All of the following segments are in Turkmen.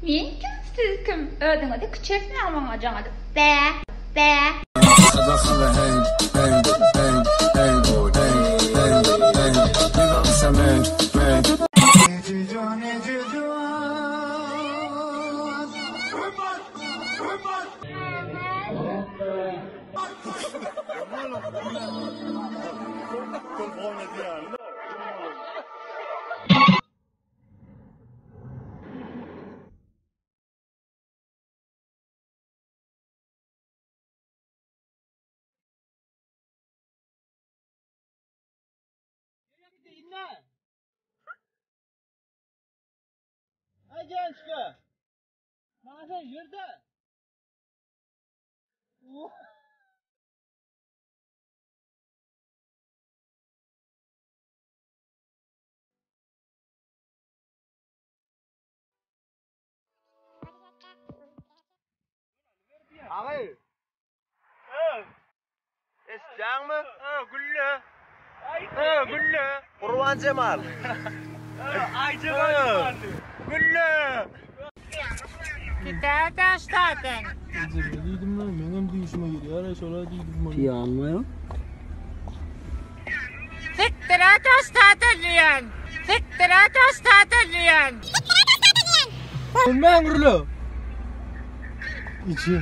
Men kim siz kim özüňizi kiçeltmäň maňa jaň edip bä bä. Agay. Eşitýäňmi? Gülle. Gülle. Gurban Jemal. Aýjemal. Gülle. Diýdim lan, meňem düýşüme girýär, şola diýdim. Piýanmy? Sikdire taşta diýen. Sikdire taşta diýen. Ölmäň gürle. Içi.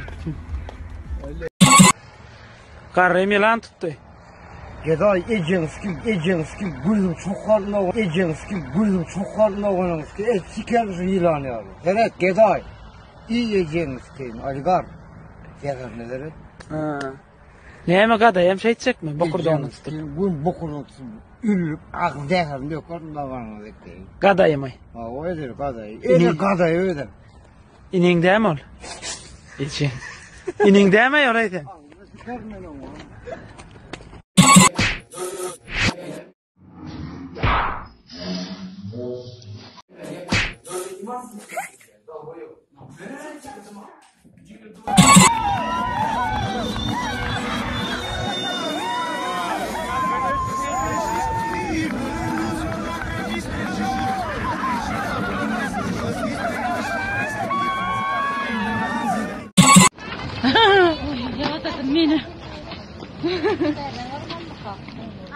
Garry ýylan tutdy. Gedaý ejeň sikim, ejeň sikim, gözüň çokaryna, ejeň sikim, gözüň çokaryna onuň sikim, et siker şu ýylan ýaly. Seret, gedaý. Iý ejeň sikim, aligar. Zäherine seret. Ha. Näme gadaý hem şeýtjekmi? Bokurdagyny tutup. Gün bokurdagyny tutup, ülüp, agyz zäherini döker, dabanyna dek. Gadaýmy? Ha, o eder gadaý. Eder gadaý öder. Iniň dämi ol? Eje. Iniň dämi ol eýsem?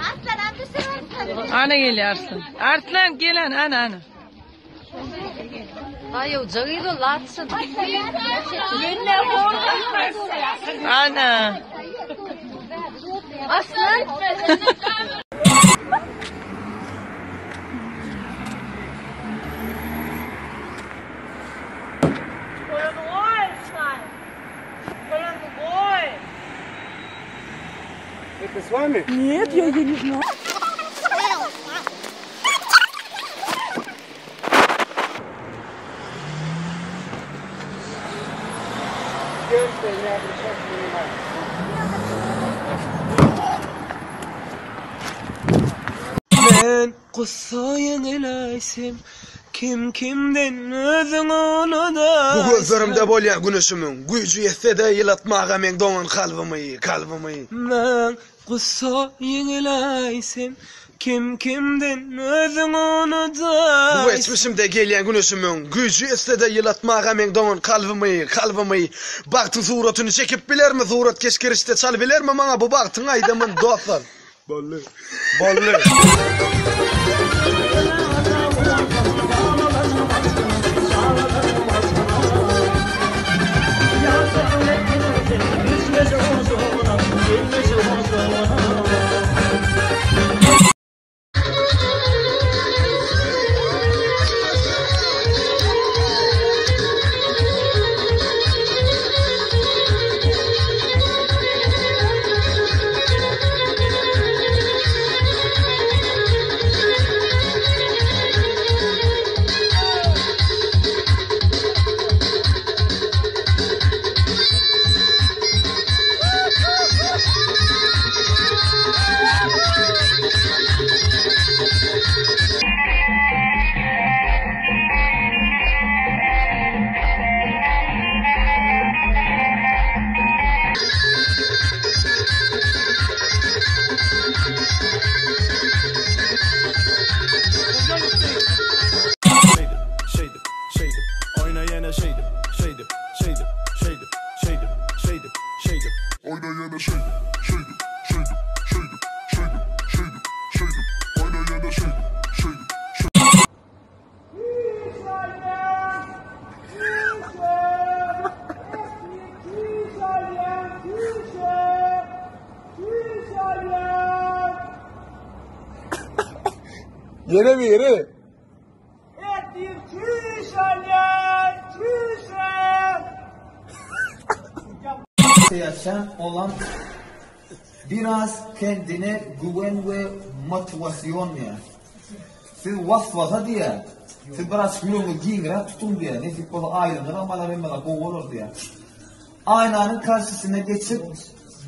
Arslan amca Ana gelýär Arslan. Arslan gelen ana ana. Ana. Aslan. Это с вами? Нет, я ее не знаю. Не обращайте внимания. Men gussa ýeňiläýsem, kim kimden özüň unudaýsaň. Bu gözlerimde bolýan güneşimiň güýji ýetse-de ýylatmaga meň doňan kalbymy, kalbymy. Men gussa ýeňiläýsem, kim kimden özüň unudaýsaň. Bu geçmişimde gelýän güneşimiň güýji ýetse-de ýylatmaga meň doňan kalbymy, kalbymy. Bagtyň suratyny çekip bilermi suratkeş kirişde çal bilermi maňa bu bagtyň aýdymyn dostlar. Boldy. Boldy. Oýna ýene şeýdip, şeýdip, şeýdip, şeýdip, şeýdip, şeýdip, şeýdip. Oýna ýene şeýdip, şeýdip, şeýdip, şeýdip, şeýdip, şeýdip, şeýdip. Oýna ýene şeýdip, şeýdip, şeýdip. Ýene biri. Yaşan olan biraz kendine güven we motiwasyon diýýär. Siz was-wasa diýýär. Siz biraz ýüregiňizi giňräk tutuň diýýär. Nesip bolsa aýlandyr amalar hemmeler gowy bolar diýýär. Aýnanyň karşysyna geçip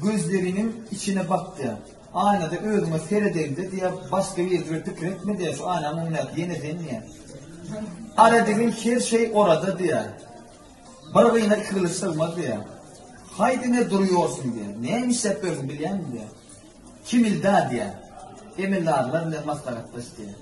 gözleriniň içine bak diýýär. Aýnada özüňe seredeňde diýýär, başga biri bilen pikir etme diýýär, şu aýnanyň öňündäki ýene sen diýýär. Aradigin her şey orada diýýär. Bir gyna iki gylyç sygmaz diýýär. Haýdy ne durýorsuň diýýär. Näme işläp ýörsüň bilýäňmi diýýär. Kim ilda diýýär. Emeldarlar bilen maslahatlaş diýýär.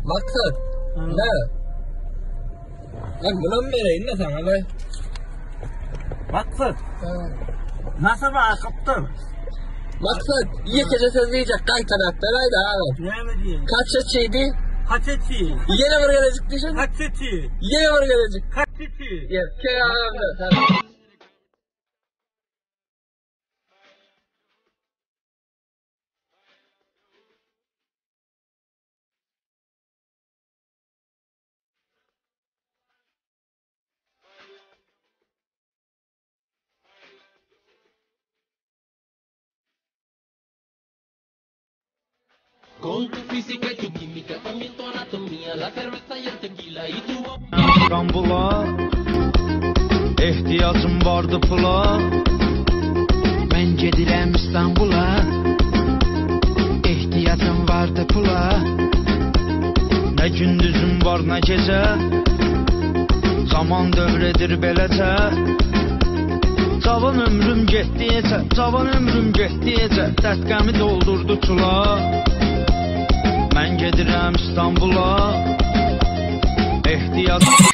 Maksat. Ne? Lan bunam bereýin-de saňa be. Maksat. Nasıl bakypdyr? Maksat, ýekeje söz diýjek, gaýtalap beräýdä aga. Näme diýeýin? Kaçeçidi? Kaçeçi. Ýene bir gezejik diýşen. Kaçeçi. Ýene bir gezejik. Kaçeçi. Erkek adamlar. İstanbula Ehtiyacım vardı pula Mən gedirəm İstanbula Ehtiyacım vardı pula Nə gündüzüm var nə gecə Zaman dövredir beləcə Cavan ömrüm getdi ecə Cavan ömrüm getdi ecə Dərd qəmi doldurdu çula Mən gedirəm İstanbula Ehtiyac.